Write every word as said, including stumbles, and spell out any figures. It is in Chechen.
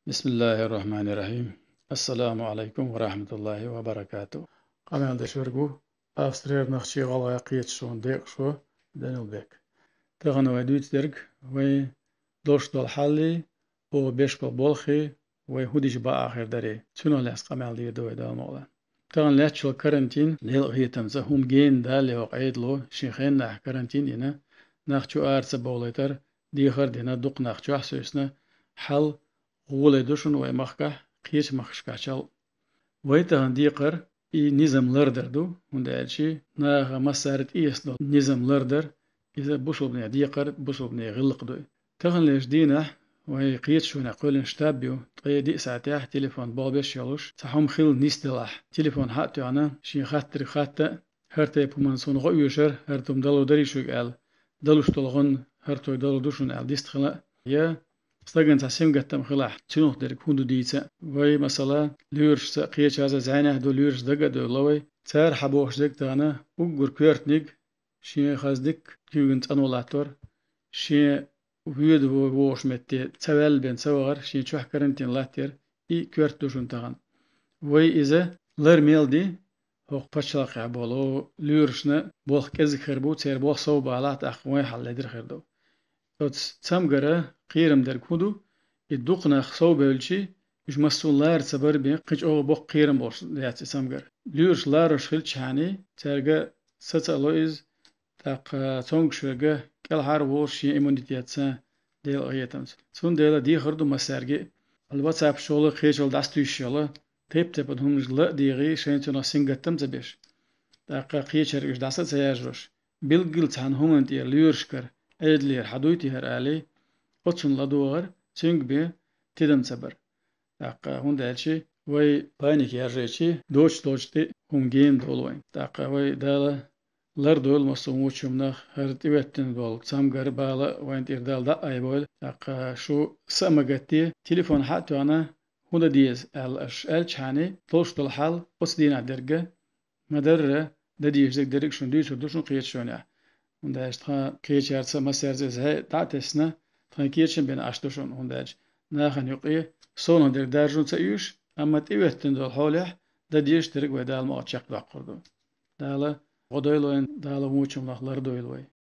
بسم الله الرحمن الرحيم. السلام عليكم ورحمة الله وبركاته. Къамел деш верг ву Австрера нохчий, гӀалгӀай кхеташонан декъашхо Данилбек. Тахан вай дуьйцу дерг вай долуш долу хьаллий, оха беш болу болхий, вай хӀун дича бакъахь хир дарий, цунах лаьцна къамел дийр ду вай, Дала мукъ лахь. Тахана лаьтташ йолу карантин, Делан къинхетамца, хӀума гена далале хӀокху Ӏедало, шен хеннахь карантин йина, нах чу ара ца бовлийтар, дехар а дина, дукха нах чохь а севсна, хьал гӀоле ду шуна вай махкахь, кхечу махкашкахь чал. Вай тахана декхар и низам лардар ду, хӀунда аьлча наха массара а тӀеэцна долу низам лардар, иза бусулбане декхар, бусулбане гӀиллакх ду. Таханлерчу дийнахь вай кхеташонехь кхоьллина штаб ю, ткъе диъ сахьтехь телефон болх беш йолуш, цхьа хӀума хилла нисделахь, телефон хьа а тоьхна, шен хаттарг хатта а, хӀара тайпа хӀуманна суна гӀо оьшура, хӀара хӀума дало дарий шуьга аьлла, далуш долу гӀо хӀара тайпа дало ду шуна аьлла дистхила а, я стагана цхьа сингаттам хилахь, цунах дерг хӀун ду дийца а. Вай, масала, лоьрашца а, кхечарца а зӀенехь ду, лоьраш дага а девлла вай. Цара хьан бохуш дерг тахана, уггар коьртаниг шен хаза дика куьйгана цӀано латтор, шен воьду вогӀуш метте ца ваьлла бен ца вахар, шен чохь карантин латтор, и коьрта ду шуна тахана. Вай иза лар мел ди, хӀокху пачхьалкхехь болу лоьрашна болх кӀезиг хир бу, церан болх сов балахь, тӀаккха вайн хьал ледара хир ду. Оцу цамгара кхерам дерг хӀун ду? И дукха нах сов бевлчи, уьш массо а лара ца бара бен, кхин чӀогӀа боккха кхерам болуш дац и цамгар. Лоьраш ларош хилчхьаний, цаьрга саца а ло иза, тӀаккха цомгуш верг кӀелхьара а волуш шен иммунитетца, Делан къинхетамца. Цундела дехар ду массаьрга а, хьал ватсаппаш чухула кхечалла дӀасатуьйсуш йолу, тайп-тайпана хӀуманаш ла а дегӀий, шайна цунах сингаттам а ца беш. ТӀаккха кхечаьрга уьш дӀаса а ца яржош, билггал цхьана хӀуманна тӀера лоьрашкара, Ӏедалера хьан дуй те хӀара алий, оцунна ладогӀар, цуьнга бен тидам ца бар. ТӀаккха, хӀунда аьлча вай паника яржийчи, доцуш долчу тӀе хӀума гена долу вайн. ТӀаккха вай Дала лардойла массо а вочу хӀуманах, хӀара тӀехӀоьттина долу цамгар, бала вайн тӀера Дала дӀа а айбойла. ТӀаккха шу са а ма гатде, телефон хьа а тоьхна, хӀун дан деза аьлла аша аьлчхьаний, долуш долу хьал оцу дийнахь дерг а, ма-дарра, дан дезаш дерг а шуна дуьйцур ду шуна кхеташонехь. ХӀунда аьлча тхан кхечаьрца а, массаьрца а иза хье дӀа а тесна, тхан кечам бина Ӏаш ду шуна, хӀунда аьлча нахана юкъе совнах дерг даржо ца оьшу, амма тӀехӀоьттина долу хьолехь дан дезаш дерг вай Дала мукъ лахь чекхдоккхур ду. Дала гӀо дойла вайн, Дала вочу хӀуманах лардойла вай.